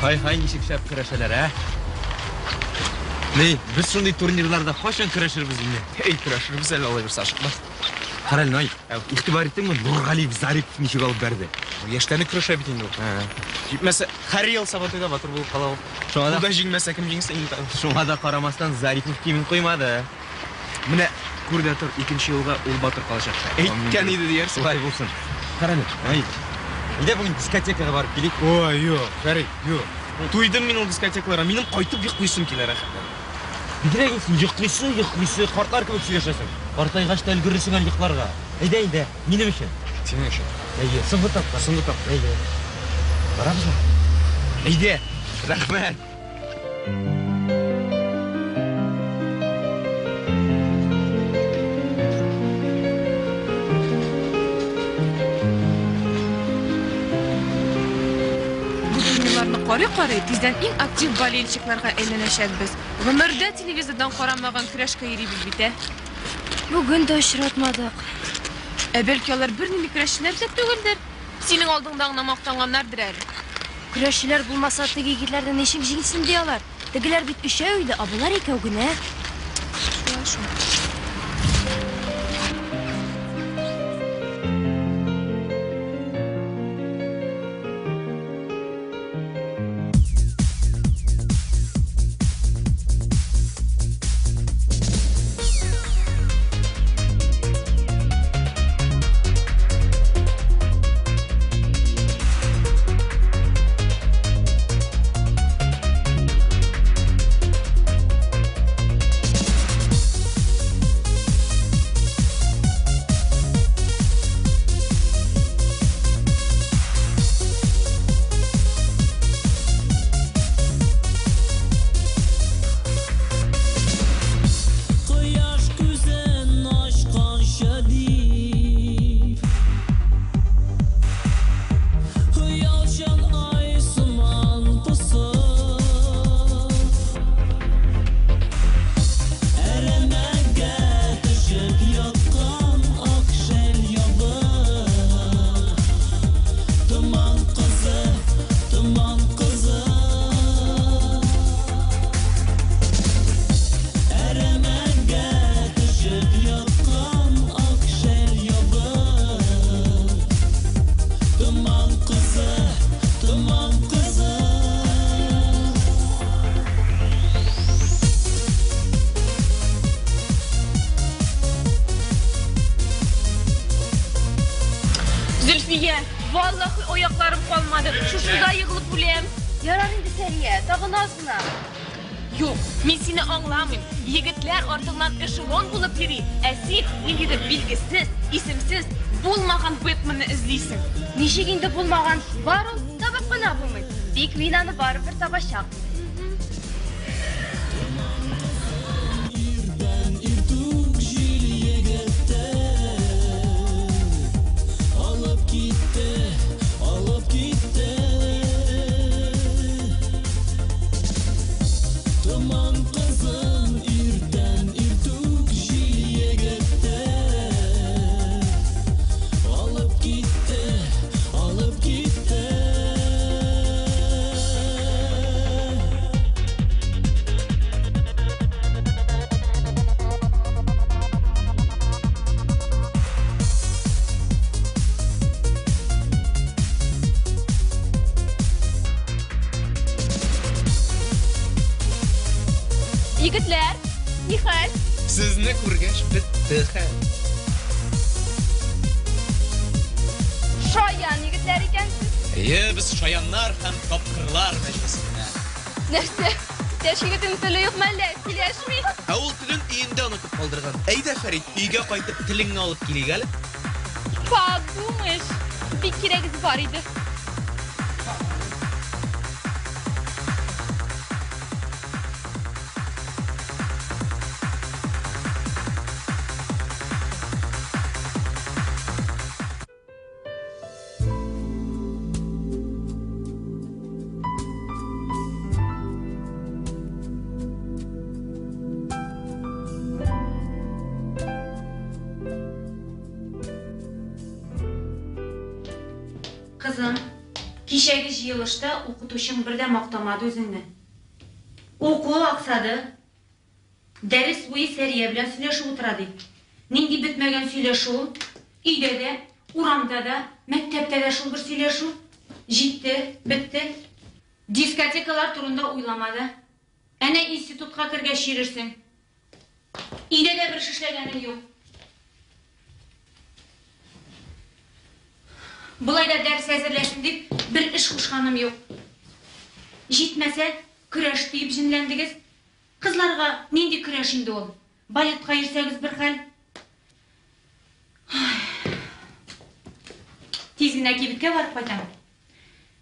Һай-һай, ничек шәп көрәшәләр, ә? Ни, без шундый турнирларда кайчан көрәшербез инде? Эй, көрәшербез әле алай берсе, ашыкма. Кара әле, Най, игътибар иттеңме, Нургалиев Зарипов ничек алып бәрде? Яшьтән үк көрәшә бит инде ул. Җитмәсә, һәр ел Сабантуйда батыр булып кала ул. Шуңа да Ул да җиңмәсә, кем җиңсен инде тагын? Шуңа да карамастан Зарипов кимен куймады. Менә күр дә тор, икенче елга ул батыр калачак. Әйткән иде диярсең. Шулай булсын. Кара әле, Най. Әйдә бүген дискотекага барып килик. Ой, юк, Фәрит, юк. Туйдым мин ул дискотекаларга. Минем кайтып йоклыйсым килә рәхәтләнеп. Бигрәк син йоклыйсы, йоклыйсы, картлар кебек сөйләшәсең. Картайгач та өлгерерсең әле йокларга. Әйдә, әйдә, минем өчен. Синең өчен. Әйе, соңгы тапкыр. Соңгы тапкыр. Әйдә. Барабызмы? Әйдә. Рәхмәт. Бу турнирларны карый-карый, тиздән иң актив болельщикларга әйләнәчәкбез. Гомердә телевизордан карамаган көрәшкә йөрибез бит, ә? Бүген дә очратмадык. Ә бәлки алар бернинди көрәшчеләр дә түгелдер? Синең алдыңда гына мактанганнардыр әле. Көрәшчеләр булмаса, теге егетләрне ничек җиңсен ди алар? Тегеләр бит өчәү иде, ә болар икәү генә. Шулай шул. Кояш күзен ачканчы дип, Оялчан ай сыман посып, Әрәмәгә төшеп яткан ак шәл ябып, Томан кызы, томан кызы. Әрәмәгә төшеп яткан ак шәл ябып, Томан кызы, томан кызы. Зөлфия, валлаһи аякларым калмады. Шушында егылып үләм. Ярар инде, Сәрия, тагын аз гына. Юк, мин сине аңламыйм. Егетләр артыңнан эшелон булып йөри, ә син ниндидер билгесез, исемсез, булмаган Бэтменны эзлисең. Ничек инде булмаган? Бар ул, табып кына булмый. Тик мин аны барыбер табачакмын. Иртән иртүк җил егетте алып китте, алып китте. Томан кызын иртән иртүк җил егетте алып китте, алып китте. Егетләр, нихәл? Сезне күргәч бетте хәл. Шаян егетләр икәнсез. Әйе, без шаяннар һәм тапкырлар мәҗлесендә. Нәрсә? Иптәш егетнең теле юк мәллә? Сөйләшми. Ә ул телен өендә онытып калдырган. Әйдә, Фәрит, өйгә кайтып телеңне алып килик әле. Подумаешь, бик кирәгез бар иде. Кызым, кичәге җыелышта укытучың бер дә мактамады үзеңне. Укуы аксады. Дәрес буе Сәрия белән сөйләшеп утыра ди. Нинди бетмәгән сөйләшү ул? Өйдә дә, урамда да, мәктәптә дә шул бер сөйләшү. Җитте, бетте. Дискотекалар турында уйлама да. Әнә институтка кергәч йөрерсең. Өйдә дә бер эш эшләгәнең юк. Болай да дәрес әзерләсен дип бер эш кушканым юк. Җитмәсә, көрәш диеп җенләндегез. Кызларга нинди көрәш инде ул? Балетка йөрсәгез бер хәл. Тиз генә кибеткә барып кайтам.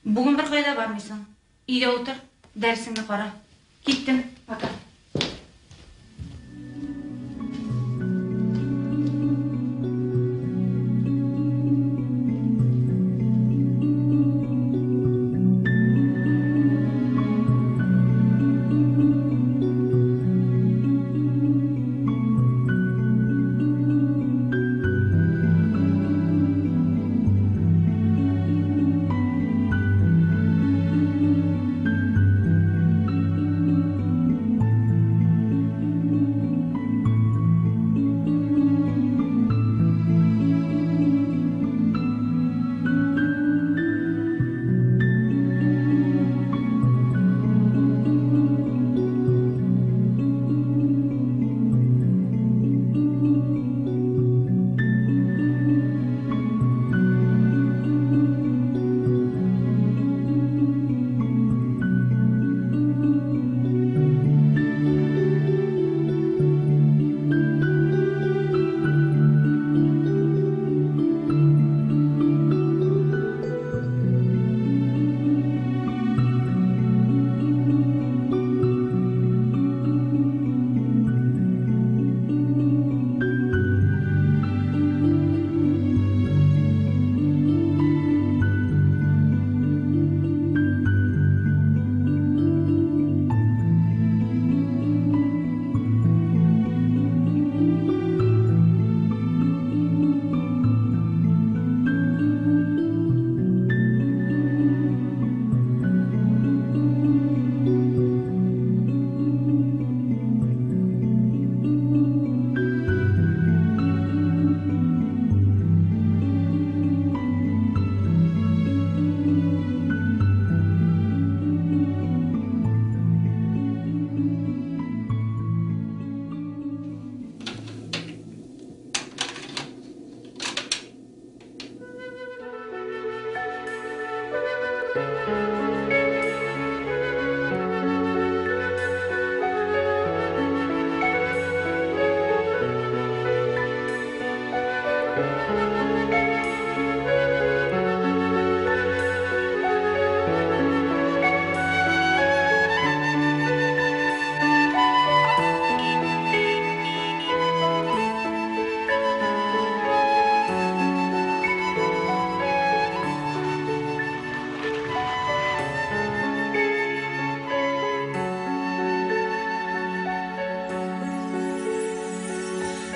Бүген бер кайда бармыйсың. Өйдә утыр, дәресеңне кара. Киттем, пока.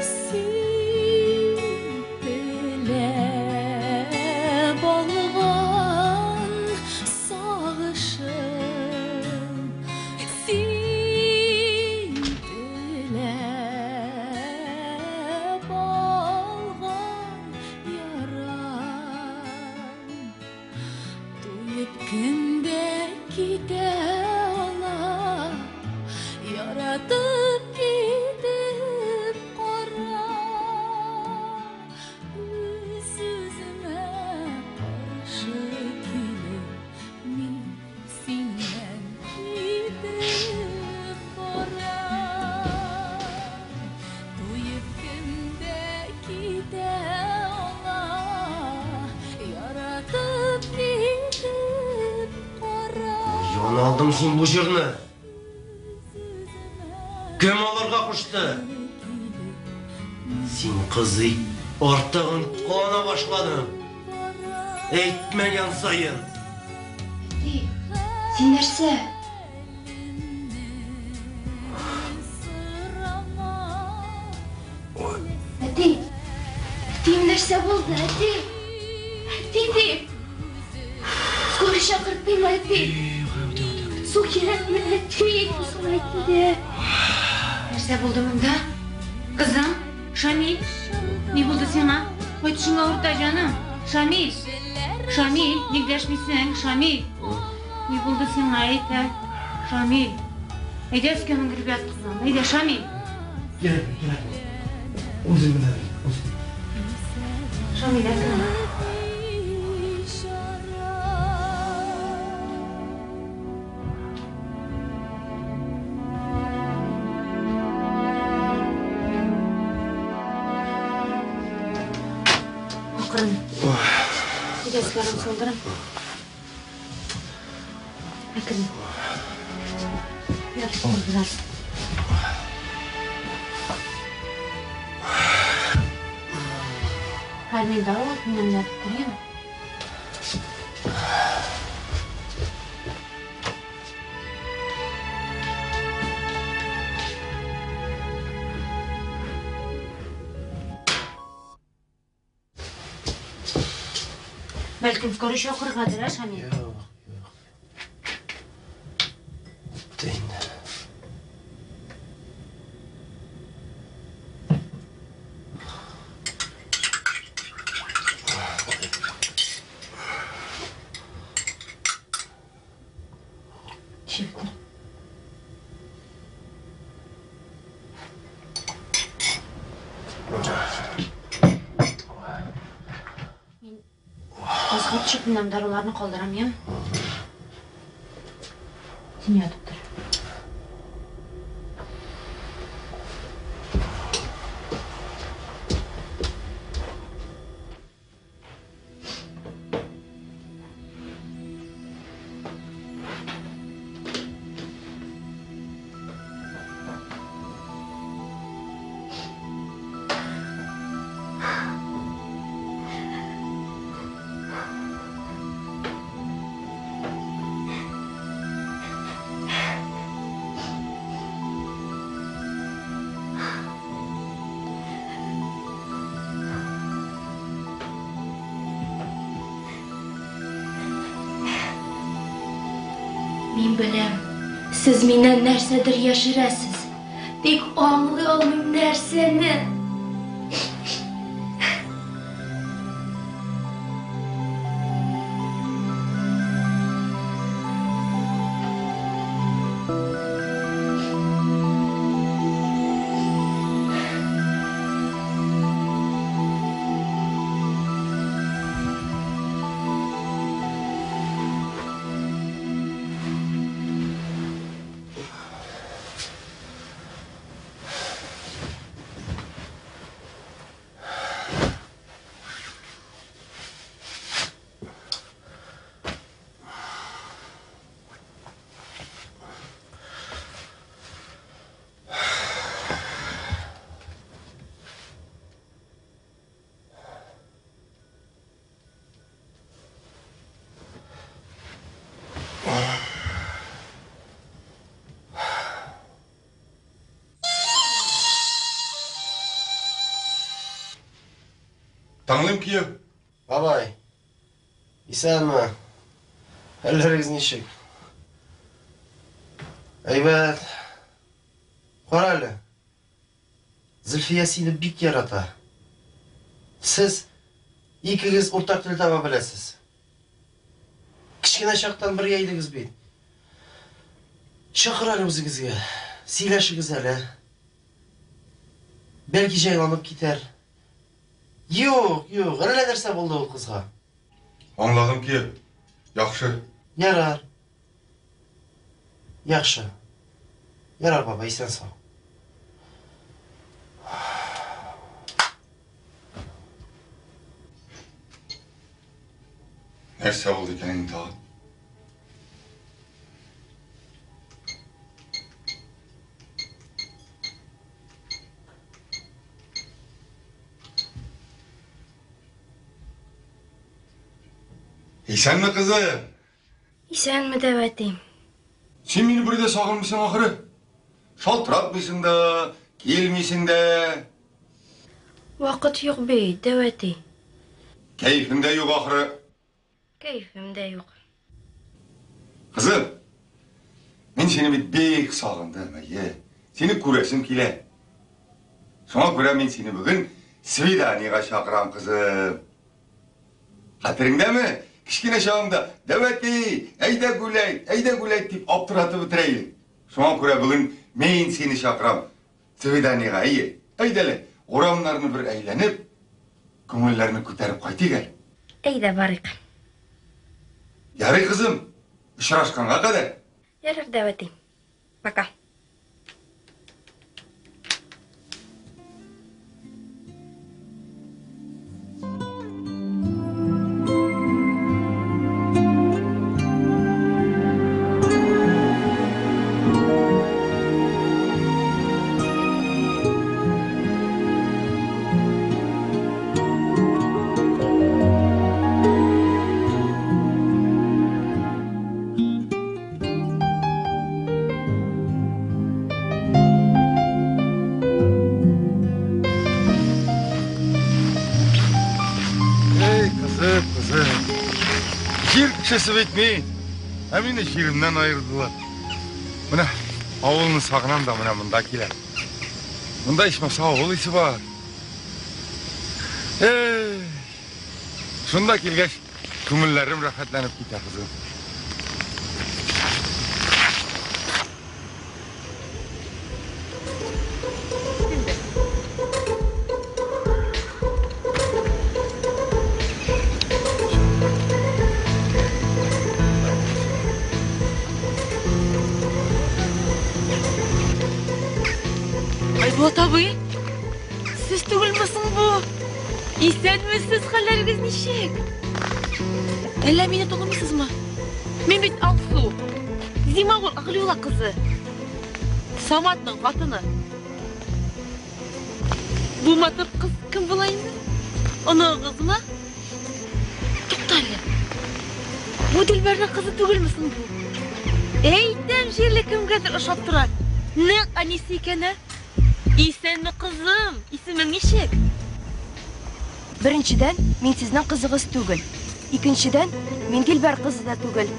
Син теләп алган сагышым, син теләп алган ярам, туеп кем дә китә ала, яратып. Каян алдың син бу җырны? Кем алырга кушты? Син, кызый, артыгын кылана башладың. Әйтмәгән саен. Әти, син нәрсә? Әти, әтием нәрсә булды, әти? Әти дим. Скорый чакыртыйм, әти. Су кирәкме, әти? Соң әйт инде. Нәрсә булды монда? Кызым, Шамил, ни булды сиңа? Ой, тешең авырта, җаным. Шамил, Шамил, ник дәшмисең? Шамил, ни булды сиңа, әйт, ә? Шамил, әйдә өскә менгереп ят, кызым. Әйдә, Шамил. Кирәкми, кирәкми. Үзем менә, үзем. Шамил, әкрен. Акрын. Әйдә, өсләрен салдырам. Әкрен. Ятып тор бераз. Хәзер мин дару алып менәм, ятып тор, яме? Бәлкем, скорый чакырыргадыр, ә, Шамил? Юк, юк. Бетте инде. Эчеп бетер. Мин азга төшеп менәм, даруларны калдырам, яме? Син ятып тор. Мин беләм, сез миннән нәрсәдер яшерәсез. Тик аңлый алмыйм нәрсәне. Тыңлыйм, кияү. Бабай, исәнме? Хәлләрегез ничек? Әйбәт. Кара әле. Зөлфия сине бик ярата. Сез икегез уртак тел таба беләсез. Кечкенә чактан бергә идегез бит. Чакыр әле үзегезгә. Сөйләшегез әле. Бәлки җайланып китәр. Юк, юк, әллә нәрсә булды ул кызга. Аңладым, кияү. Яхшы. Ярар. Яхшы. Ярар, бабай, исән сау. Нәрсә булды икән инде тагын? Исәнме, кызым? Исәнме, дәү әти. Син мине бер дә сагынмыйсың ахыры. Шалтыратмыйсың да, килмисең дә. Вакыт юк бит, дәү әти. Кәефең дә юк ахыры. Кәефем дә юк. Кызым, мин сине бит бик сагындым, әйе. Сине күрәсем килә. Шуңа күрә мин сине бүген свиданиега чакырам, кызым. Хәтереңдәме? Кечкенә чагыңда, дәү әти, әйдә гүләйт, әйдә гүләйт дип аптыратып бетерә идең. Шуңа күрә бүген мин сине чакырам свиданиега, әйе. Әйдә әле, урамнарны бер әйләнеп, күңелләрне күтәреп кайтыйк әле. Әйдә барыйк. Ярый, кызым, очрашканга кадәр. Ярар, дәү әти. Пока. Эй, кызым, кызым. Җир кешесе бит мин. Ә мине җиремнән аердылар. Менә авылны сагынам да менә монда киләм. Монда ичмаса авыл исе бар. Эй, шунда килгәч, күңелләрем рәхәтләнеп китә, кызым. Айбулат абый, сез түгелме соң бу? Исәнмесез, хәлләрегез ничек? Әллә мине танымыйсызмы? Мин бит Алсу. Зимагул Әгълиулла кызы. Саматның хатыны. Бу матур кыз кем була инде? Оныгыгызмы? Тукта әле. Бу Дилбәрнең кызы түгелме соң бу? Әйтәм җирле кемгәдер ошап тора. Нәкъ әнисе икән, ә? Исәнме, кызым? Исемең ничек? Беренчедән, мин сезнең кызыгыз түгел. Икенчедән, мин Дилбәр кызы да түгел.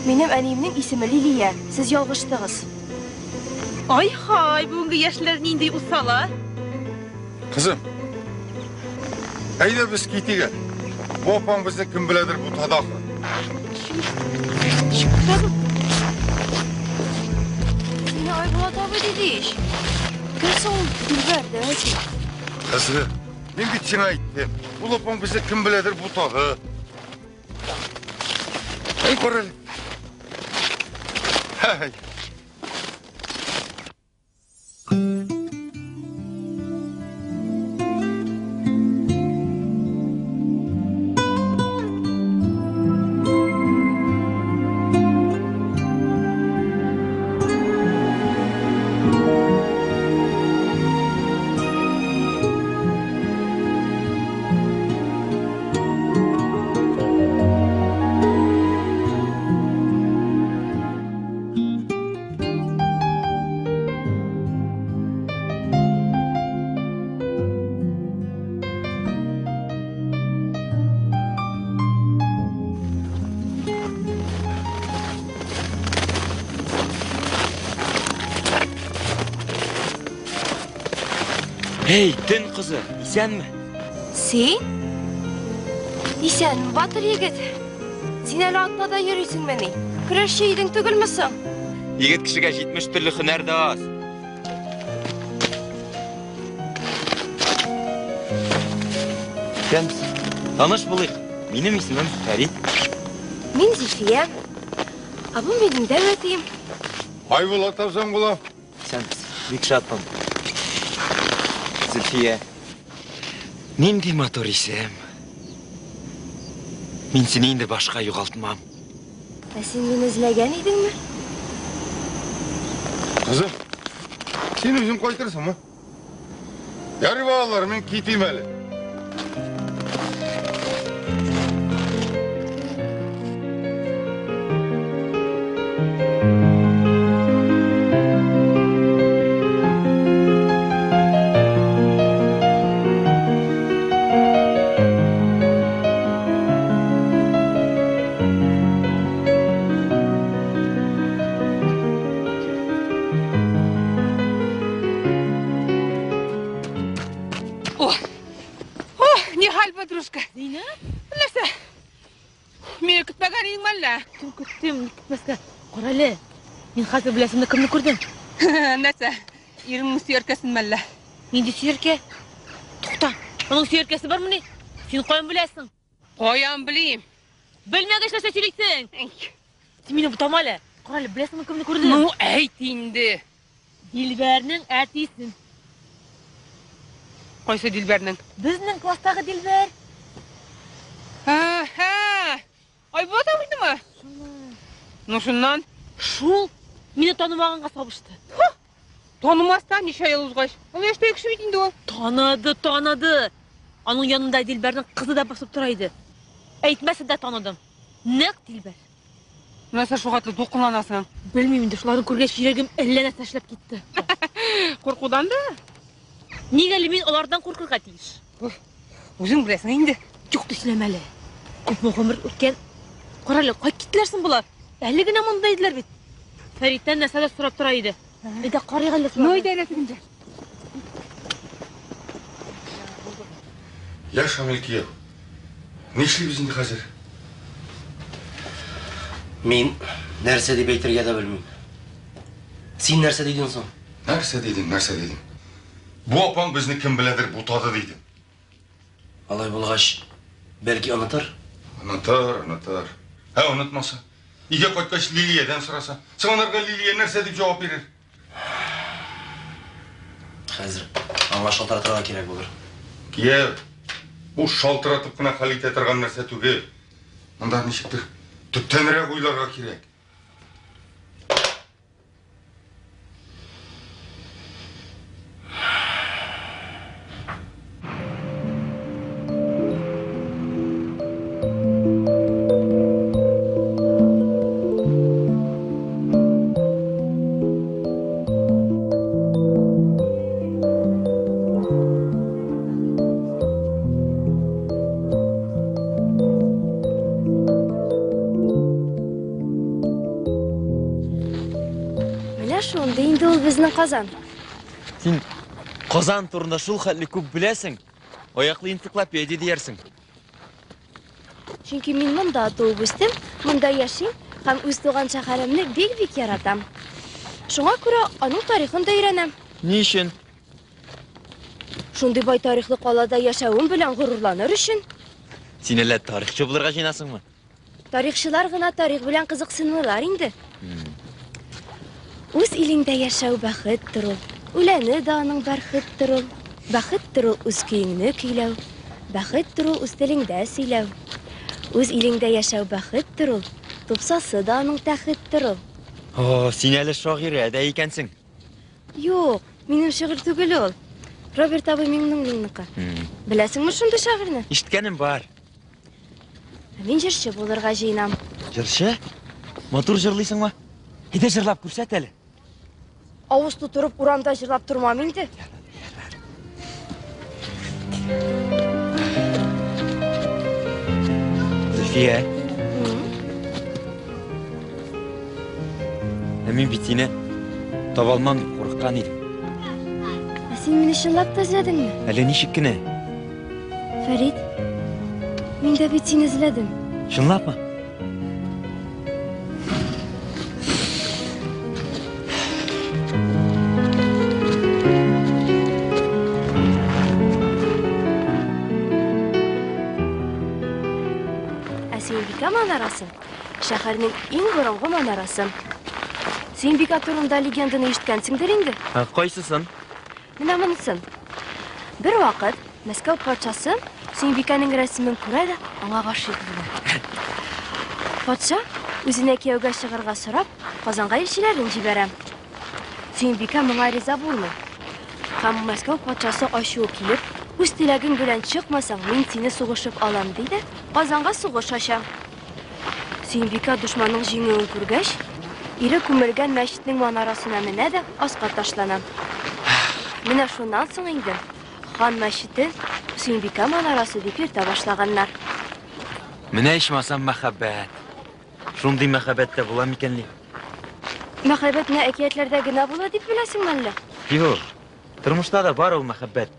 Минем әниемнең исеме Лилия. Сез ялгыштыгыз. Ай-һай, бүгенге яшьләр нинди усал, а? Кызым, әйдә без китик әле. Бу апаң безне кем беләдер бутады ахры. Сине Айбулат абый диде ич. Кем соң ул Дилбәр, дәү әти? Кызым, мин бит сиңа әйттем. Ул апаң безне кем беләдер бутады. Әй, кара әле. Һәй. Эй, төн кызы, исәнме? Син? Исәнме, батыр егет? Син әле атта да йөрисеңмени? Көрәшче идең түгелме соң? Егет кешегә 70 төрле һөнәр дә аз. Исәнмесез. Таныш булыйк. Минем исемем Фәрит. Мин Зөлфия. Ә бу минем дәү әтием. Айбулат абзаң була. Исәнмесез. Бик шатмын. Зөлфия. Нинди матур исем. Мин сине инде башка югалтмам. Ә син мине эзләгән идеңме? Кызым, син үзең кайтырсыңмы? Ярый, балалар, мин китим әле. подружка. Зәйнәп? Нәрсә? Мине көтмәгән идеңме әллә? Көттем, көттем, ник көтмәскә. Кара әле. Мин хәзер беләсеңме кемне күрдем? Нәрсә? Иреңнең сөяркәсенме әллә? Нинди сөяркә? Тукта, аның сөяркәсе бармыни? Син каян беләсең? Каян белим? Белмәгәч нәрсә сөйлисең? Син мине бутама әле. Кара әле, беләсеңме кемне күрдем? Ну, әйт инде. Дилбәрнең әтисен. Кайсы Дилбәрнең? Безнең класстагы Дилбәр. Әһә! Айбулат абыйнымы? Ну, шуннан? Шул мине танымаганга сабышты. Танымастан ничә ел узгач. Ул яшьтәге кеше бит инде ул. Таныды, таныды. Аның янында Дилбәрнең кызы да басып тора иде. Әйтмәсә дә таныдым. Нәкъ Дилбәр. Нәрсә шул хәтле дулкынланасың? Белмим инде, шуларны күргәч йөрәгем әллә нәрсә эшләп китте. Куркудан да? Нигә әле мин алардан куркырга тиеш? Үзең беләсең инде. Юк дип сөйләмә әле. Күпме гомер үткән. Кара әле, кая киттеләр соң болар? Әле генә монда иделәр бит. Фәриттән нәрсәдер сорап тора иде. Әйдә карыйк әле Ну, әйдә әле тегендә. Я, Шамил кияү, нишлибез инде хәзер? Мин нәрсә дип әйтергә дә белмим. Син нәрсә дидең соң? Нәрсә дидең, нәрсә дидең? Бу апаң безне кем беләдер бутады дидем. Алай булгач, бәлки онытыр? Онытыр, онытыр. Ә онытмаса? Өйгә кайткач Лилиядән сораса, соң анарга Лилия нәрсә дип җавап бирер? Хәзер аңа шалтыратырга кирәк булыр. Кияү, бу шалтыратып кына хәл итә торган нәрсә түгел. Монда ничектер төптәнрәк уйларга кирәк. Менә шундый инде ул безнең Казан. Син Казан турында шул хәтле күп беләсең. Аяклы энциклопедия диярсең. Чөнки мин монда туып үстем, монда яшим һәм үз туган шәһәремне бик-бик яратам. Шуңа күрә аның тарихын да өйрәнәм. Ни өчен? Шундый бай тарихлы калада яшәвем белән горурланыр өчен. Син әллә тарихчы булырга җыенасыңмы? Тарихчылар гына тарих белән кызыксынмыйлар инде. Үз илеңдә яшәү бәхеттер ул. Үләне дә аның бәрхеттер ул. Бәхеттер ул үз көеңне көйләү. Бәхеттер ул үз телеңдә сөйләү. Үз илеңдә яшәү бәхеттер ул. Тупсасы да аның тәхеттер ул. О, син әле шагыйрә дә икәнсең. Юк, минем шигырь түгел ул. Роберт абый Миңнуллинныкы. Беләсеңме шундый шагыйрьне? Ишеткәнем бар. Ә мин җырчы булырга җыенам. Җырчы? Матур җырлыйсыңмы? Әйдә җырлап күрсәт әле. Авыз тутырып урамда җырлап тормам инде. Зөлфия. Ә мин бит сине таба алмам дип курыккан идем. Ә син мине чынлап та эзләдеңме? Әле ничек кенә? Фәрит, мин дә бит сине эзләдем. Чынлапмы? Ә Сөембикә манарасы шәһәрнең иң борынгы манарасы. Сөембикә турында легенданы ишеткәнсеңдер инде. Ә кайсысын? Менә монысын. Бер вакыт Мәскәү патшасы Сөембикәнең рәсемен күрә дә аңа гашыйк була. Патша үзенә кияүгә чыгарга сорап, Казанга илчеләрен җибәрә. Сөембикә моңа риза булмый. Һәм Мәскәү патшасы ачуы килеп, үз теләгең белән чыкмасаң, мин сине сугышып алам, ди дә Казанга сугыш ача. Сөембикә дошманның җиңүен күргәч, ире күмелгән мәчетнең манарасына менә дә аска ташлана. Менә шуннан соң инде хан мәчете Сөембикә манарасы дип йөртә башлаганнар. Менә ичмасам мәхәббәт. Шундый мәхәббәт тә була микәнни? Мәхәббәт менә әкиятләрдә генә була дип беләсеңме әллә? Юк. Тормышта да бар ул мәхәббәт.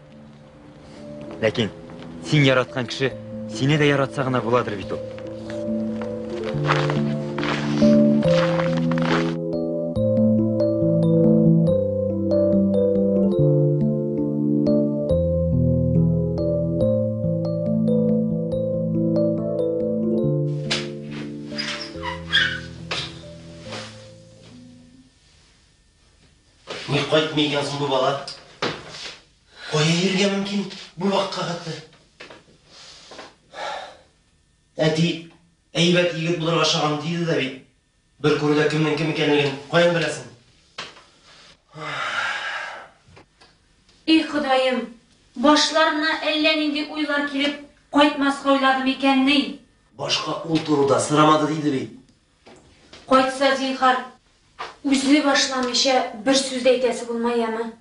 Ләкин син яраткан кеше Сине дә яратса гына буладыр бит ул. Ник кайтмый икән соң бу бала? Кая йөрергә мөмкин бу вакытка хәтле? Әти, әйбәт егет булырга ошаган диде дә бит. Бер күрүдә кемнең кем икәнлеген каян беләсең? И Ходаем, башларына әллә нинди уйлар килеп, кайтмаска уйлады микәнни? Башка ул турыда сорамады диде бит. Кайтса, зинһар, үзе башламыйча бер сүз дә әйтәсе булма, яме?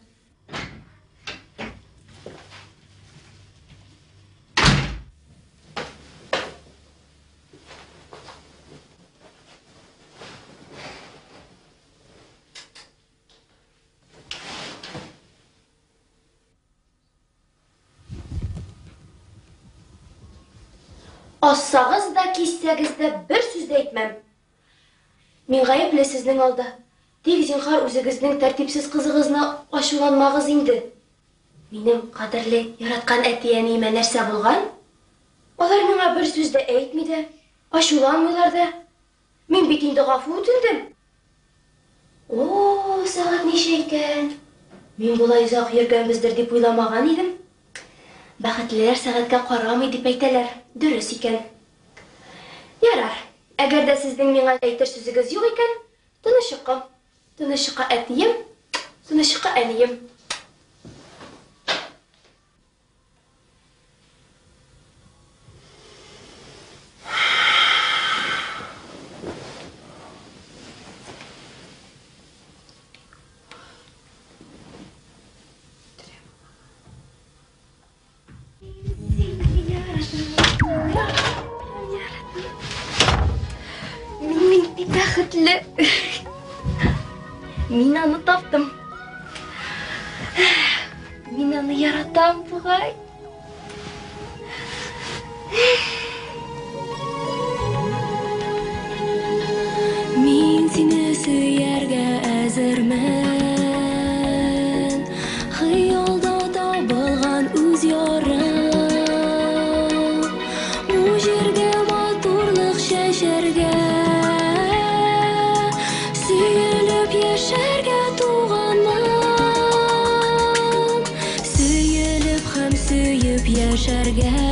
Ассагыз да, киссәгез дә бер сүз дә әйтмәм. Мин гаепле сезнең алда. Тик зинһар үзегезнең тәртипсез кызыгызны ачуланмагыз инде. Минем кадерле, яраткан әти-әниемә нәрсә булган? Алар миңа бер сүз дә әйтми дә, ачуланмыйлар да. Мин бит инде гафу үтендем. О, сәгать ничә икән? Мин болай озак йөргәнбездер дип уйламаган идем. Бәхетлеләр сәгатькә карамый дип әйтәләр. Дөрес икән. Ярар. Әгәр дә сезнең миңа әйтер сүзегез юк икән, тыныч йокы. Тыныч йокы, әтием, тыныч йокы, әнием. Мин бик бәхетле. Мин аны таптым. Мин аны яратам бугай. Мин сине сөяргә әзермен. Хыялда табылган үз ярым. Бу җиргә матурлык чәчәргә, сөелеп яшәргә туганмын. Сөелеп һәм сөеп яшәргә.